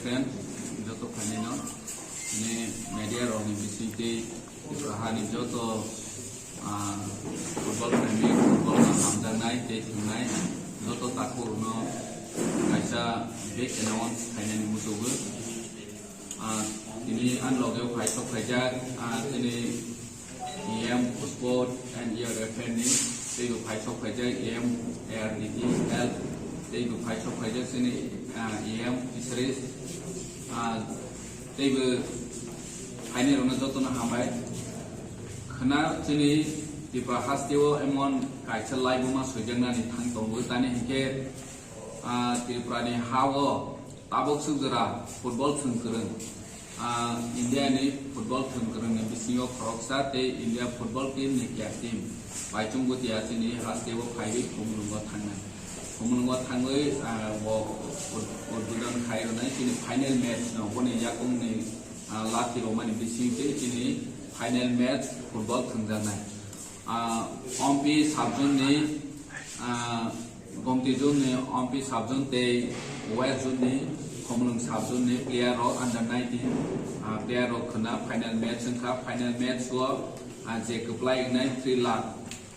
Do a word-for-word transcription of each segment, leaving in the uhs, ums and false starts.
Friends, joto phainaino, ni media rokni bisingtwi Tripura hani joto, ah, football premi, football no hamjaknai tei thwngnai joto takhukrokno kaisa big announce khainani muchungo. Ah, tini ani loge phai sok phaijak, ah, tini E M Sport and Youth Affairs ni teibo phai sok phaijak, E M A R D T Health teibo phai sok phaijak chini, ah, E M Fisheries, ah, teibo phainairokno jotono hambai. Khwna chini Tripura hasteo emon kaisa laibuma swijaknani thang tongo, tani hinkhe, ah, Tripura ni ha-o tabuk swk jora football thwng kwrwng, ah, India ni football thwng kwrwng ni bisingo khoroksa tei India football team ni captain Baichung Bhutia chini hasteo phaiwi Khumulwngo thangnai. Khumulwngo thangwi, ah, bo ud-, udbodon khai rwnai chini final match no, boni yakung ni, ah, lathi romani bising tei chini final match football thwngjaknai. Ah, Ompi sub-zone ni, ah, Gomti zone ni Ompi sub-zone tei West zone ni Khumulwng sub-zone ni player rok under nineteen, ah, player rok khwna final match wngkha. Final match o, ah, je kwplai wngnai three lakh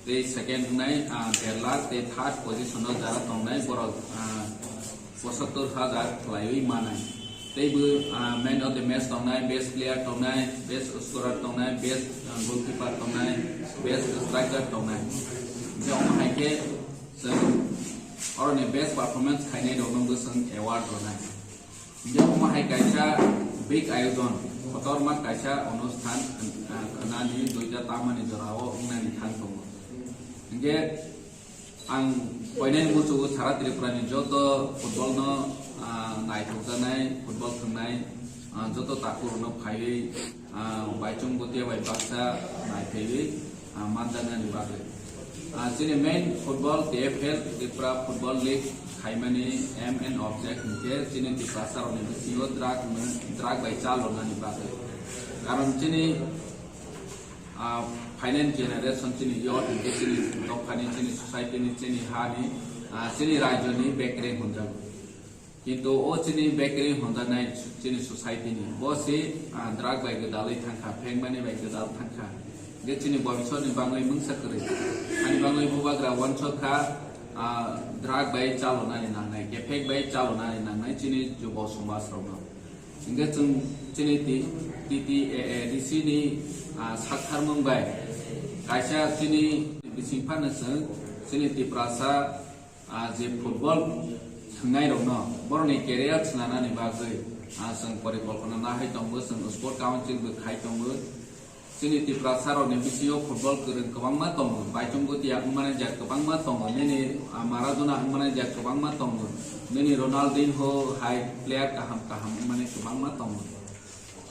tei second wngnai, ah, der lakh tei third position o jara tongnai borok, ah, pochattor hajar khwlaiwi manai. Teibo, ah, man of the match tongnai, best player tongnai, best scorer tongnai, best, ah, goalkeeper tongnai, best striker tongnai. Je omo hai khe chwng oroni best performance khainai rokno bo chwng award rwnai. Hinkhe omo hai kaisa big ayojon, kotorma kaisa onusthan, ah, khwnani duita tamani jorao wngnani thang tongo. Hinkhe ang koinani muchungo sara Tripura ni joto football no, ah, naithokjaknai, football thwngnai, ah, joto takhurokno phaiwi, ah, Baichung Bhutia bai baksa naiphaiwi, ah, manjaknani bagwi. Ah, chini main football, T F L, Tripura Football League, khaimani aim and object hinkhe chini Tiprasa rokni bisingo drug no, drug bai chalonani bagwi. Karon chini, ah, finance generation chini youth hinkhe chini dophani, chini society ni, chini hani, ah, chini rajyoni bekre hwnjago. Kintu o chini bekri honjaknai chini society ni, bo se, ah, drug bai gwdalwi thangkha, phengmani bai gwdal thangkha. Je chini bobisot ni bangwi mungsa kwrwi. Ani bangwi bubagra wansok kha, ah, drug bai chalonani nangnai, kephek bai chalonani nangnai chini jubo somaj rokno. Hinkhe chwng chini T-, T T A A D C ni, ah, saktharmung bai kaisa chini bising phano chwng chini Tiprasa ah, je football thwngnairokno borokni career swnanani bagwi, ah, chwng porikolpona nahai tongo, chwng sport council bo khai tongo. Chini Tiprasa rokni bisingo football kwrwng kwbangma tongo, Baichung Bhutia wngmani jak kwbangma tongo, nini, ah, Maradona wngmani jak kwbangma tongo, nini Ronaldinho hai player kaham kaham wngmani kwbangma tongo.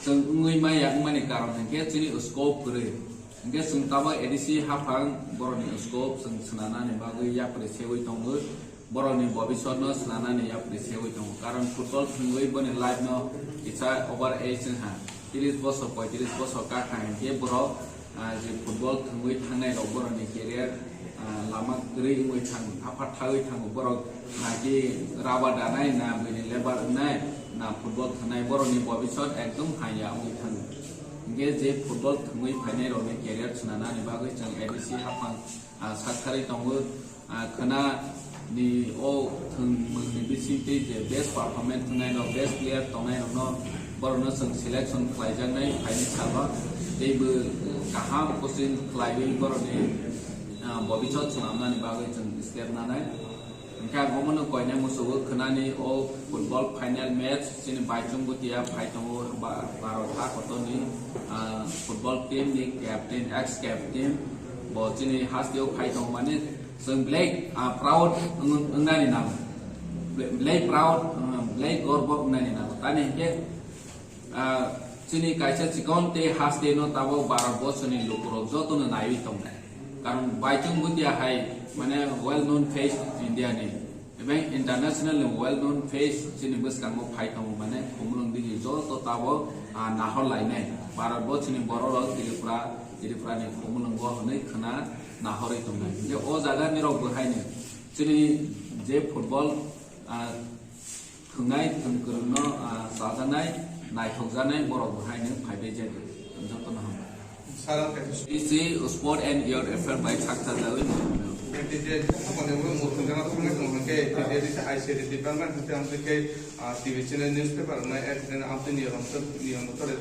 Chwng wngwi maya wngmani karon hinkhe chini scope kwrwi. Hinkhe chwng tabuk A D C haphang borokni scope chwng swnanani bagwi yapri sewi tongo. Borokni bobisotno swnanani yapri sewi tongo. Karon football thwngwi boni life no kisa over age wngha. Tris bosor, poitris bosor kakha hinkhe borok, ah, je football thwngwi thangnai rok borokni career, ah, lama kwrwi wngwi thango, hapha thagwi thango borok, na ki rubber danai, na bini lebar wngnai, na football thwngnai, borokni bobisot ekdom haya wngwi thango. Hinkhe je football thwngwi phainai rokni career swnanani bagwi chwng A D C haphang, ah, sak tharwi tongo. Ah, khwna ni o thwngmungni bisingtwi je best performance tongnai rok, best player tongnai rokno, borokno chwng selection khlaijaknai phaini salo, teibo kaham coaching khlaiwi borokni, ah, bobisot swnamnani bagwi chwng step nanai. Hinkhe ang omono koinai muchungo khwnani o football final match chini Baichung Bhutia phai tongo ba-, Bharat ha kotorni, ah, football team ni captain, ex captain bo chini hasteo phai tongo mani. Chwng belai, ah, proud wng-, wngnani nango. Belai proud, ah, belai gorbo wngnani nango. Tamni hinkhe, ah, chini kaisa chikon tei haste no tabuk Bharat borsoni lukurok jotono naiwi tongo. Karon Baichung Bhutia hai, mane, well known face India ni. Ebeng international ni well known face chini bwskango phai tongo, mane, Khumulwng digi joto tabuk, ah, nahor lainai. Bharat borsoni borok rok Tripura, Tripura ni Khumulwngo hwnwi khwna nahorwi tongnai. Je o jaga ni rok bo haino chini je football, ah, thwngnai thwng kwrwngno, ah, Janai, naithok janai borok bo haino phaibai jani. Jotono hambai. Sir, ang kaisa Isi Sport and Youth Affair bai sakta jawi. Titi hamani ungwi muthung jana thangwi tong hwnkhe, titi isi I C A D department hwnkhe ang twi khe, ah, T V channel newspaper wngnai, eh, tini ang twi niyom to, niyom to re.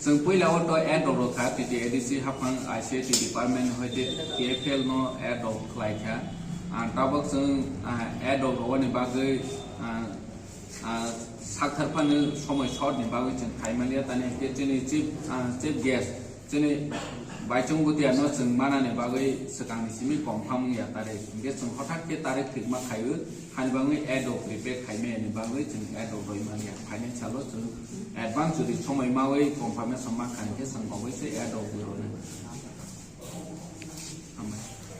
Chwng puila o to ad rok rw kha, T T A D C haphang I C A T department hoite T F L no ad rok khlai kha. Ah, tabok chwng, ah, ad rok rwani bagwi, ah, ah, sakthar phano somoi short ni bagwi chwng khai manya, tani hwnkhe chini chief, ah, chief guest chini Baichung Bhutia no chwng manani bagwi swkang ni simi confirm wngya tarik, hwnkhe chwng hothat khe tarik thwima khaiwi hani bagwi ad rok prepare khai manya ni bagwi chwng ad rok rwi manya, financial o chwng advance jodi somoi mawi confirmation ma kha hwnkhe chwng obviously ad rok rwi